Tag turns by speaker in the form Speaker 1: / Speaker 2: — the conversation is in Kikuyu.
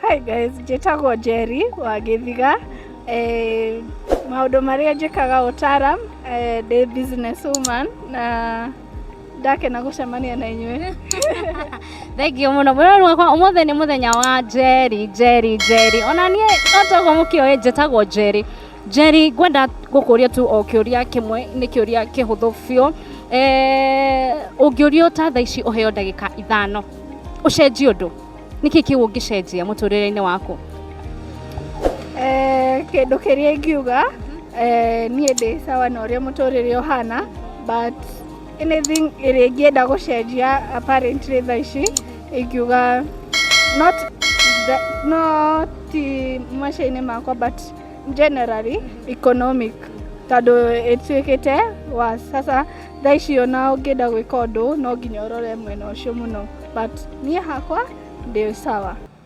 Speaker 1: Hi guys, njĩtagwo Njeri wa Gĩthiga. Maũndũ marĩa njĩkaga ũtaram, ndĩ business woman na ndakena gũcemania na inyuĩ.
Speaker 2: Thank you mũno mwĩrori wakwa. Ũmũthĩ nĩ mũthenya wa Njeri, Njeri, Njeri. Ona niĩ no toguo mũkĩoĩ njĩtagwo Njeri. Njeri, ngwenda gũkũria tu o kĩũria kĩmwe, nĩ kĩũria kĩhũthũ biũ. Ũngĩũrio ta thaa ici ũheo ndagĩka 5 ũcenjie ũndũ, nĩkĩ kĩu ũngĩcenjia mũtũrĩre-inĩ waku?
Speaker 1: Kĩndũ kĩrĩa ingiuga, niĩ ndĩ sawa na ũrĩa mũtũrĩre ũhana, but anything ĩrĩa ingĩenda gũcenjia apparently thaa ici ingiuga not no ti maica-inĩ makwa but generally economic, tondũ ĩtuĩkĩte wa sasa thaa ici ona ũngĩenda gwĩka ũndũ no nginya ũrore mwena ũcio mũno, but niĩ hakwa ndĩ sawa.